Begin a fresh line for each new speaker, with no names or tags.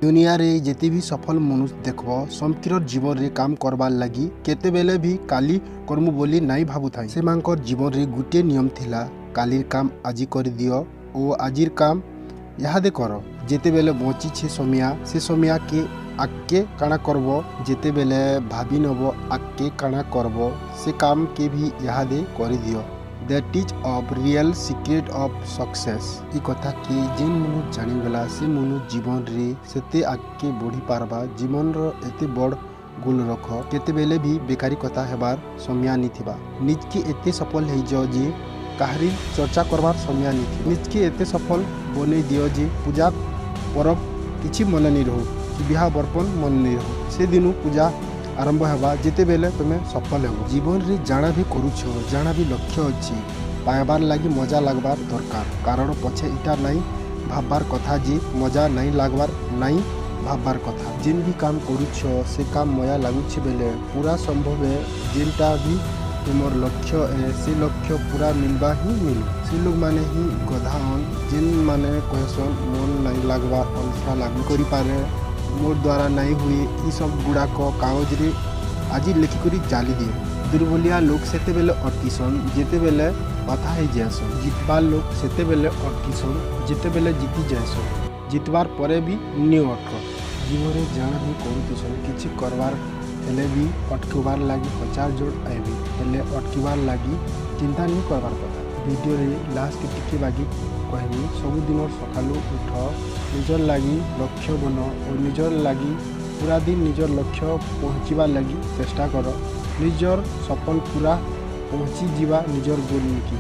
ଦୁନିଆରେ ଯେତେ ବି ସଫଳ ମନୁଷ ଦେଖବ, ସମକିର ଜୀବନରେ କାମ କରବାର୍ ଲାଗି କେତେବେଲେ ବି କାଲି କର୍ମୁ ବୋଲି ନାଇଁ ଭାବୁଥାଏ। ସେମାନଙ୍କର ଜୀବନରେ ଗୋଟିଏ ନିୟମ ଥିଲା, କାଲିର କାମ ଆଜି କରିଦିଅ ଓ ଆଜିର କାମ ଇହାଦେ କର। ଯେତେବେଲେ ବଞ୍ଚିଛେ ସମିଆ, ସେ ସମିଆକେ ଆଗକେ କାଣା କରବ, ଯେତେବେଲେ ଭାବି ନବ ଆଗକେ କାଣା କରବ, ସେ କାମକେ ବି ଇହାଦେ କରିଦିଅ। That is of real secret of success. ଇ କଥାକେ ଯେନ୍ ମନୁଷ ଜାଣିଗଲା, ସେ ମନୁଷ ଜୀବନରେ ସେତେ ଆଗକେ ବଢ଼ି ପାରବା। ଜୀବନର ଏତେ ବଡ଼ ଗୋଲ ରଖ, କେତେବେଲେ ବି ବେକାରୀ କଥା ହେବାର ସମୟ ନି ଥିବା। ନିଜକେ ଏତେ ସଫଳ ହେଇଯାଅ ଯେ କାହାରି ଚର୍ଚ୍ଚା କରବାର ସମୟ ନି ଥିବା। ନିଜକେ ଏତେ ସଫଳ ବନେଇ ଦିଅ ଯେ ପୂଜା ପରବ କିଛି ମନେ ନି ରହୁ କି ବିହା ବର୍ପଣ ମନେ ନି ରହୁ। ସେ ଦିନୁ ପୂଜା ଆରମ୍ଭ ହେବା ଯେତେବେଲେ ତୁମେ ସଫଳ ହେବ। ଜୀବନରେ ଜାଣା ବି କରୁଛ, ଜାଣା ବି ଲକ୍ଷ୍ୟ ଅଛି, ପାଇବାର୍ ଲାଗି ମଜା ଲାଗବାର ଦରକାର। କାରଣ ପଛେ ଇଟା ନାଇଁ ଭାବବାର କଥା ଯେ ମଜା ନାଇଁ ଲାଗବାର, ନାଇଁ ଭାବବାର କଥା। ଯେନ୍ ବି କାମ କରୁଛ, ସେ କାମ ମଜା ଲାଗୁଛି ବେଲେ ପୁରା ସମ୍ଭବ ଏ। ଯେନ୍ଟା ବି ତୁମର ଲକ୍ଷ୍ୟ ଏ, ସେ ଲକ୍ଷ୍ୟ ପୁରା ମିଲବା ହିଁ ମିଲୁ। ସେ ଲୋକମାନେ ହିଁ ଗଧା ଅନ୍ ଯେନ୍ ମାନେ କହେସନ୍ ମନ ନାଇଁ ଲାଗବାର, ଅଲସୁଆ ଲାଗୁ କରିପାରେ, ମୋର୍ ଦ୍ୱାରା ନାଇଁ ହୁଏ। ଇ ସବୁ ଗୁଡ଼ାକ କାଗଜରେ ଆଜି ଲେଖିକରି ଜାଲି ଦିଏ। ଦୁର୍ବଳିଆ ଲୋକ ସେତେବେଲେ ଅଟକିସନ୍ ଯେତେବେଲେ କଥା ହେଇଯାଏସନ୍। ଜିତବାର୍ ଲୋକ ସେତେବେଲେ ଅଟକିସନ୍ ଯେତେବେଲେ ଜିତି ଯାଏସନ୍। ଜିତବାର୍ ପରେ ବି ନି ଅଟକ। ଜୀବନରେ ଜାଣା ବି କରୁଥିସନ୍, କିଛି କରବାର୍ ହେଲେ ବି ଅଟକିବାର୍ ଲାଗି ହଜାର ଜଣ ଆଇବେ, ହେଲେ ଅଟକିବାର୍ ଲାଗି ଚିନ୍ତା ନି କରବାର୍ କଥା। ଭିଡ଼ିଓରେ ଲାଷ୍ଟ ଟିକେ ବାକି କହିବି, ସବୁଦିନ ସକାଳୁ ଉଠ, ନିଜର ଲାଗି ଲକ୍ଷ୍ୟ ବନ ଓ ନିଜର ଲାଗି ପୁରା ଦିନ ନିଜର ଲକ୍ଷ୍ୟ ପହଞ୍ଚିବାର ଲାଗି ଚେଷ୍ଟା କର। ନିଜର ସଫଳ ପୁରା ପହଞ୍ଚିଯିବା ନିଜର ଗୋଲ ନିକି।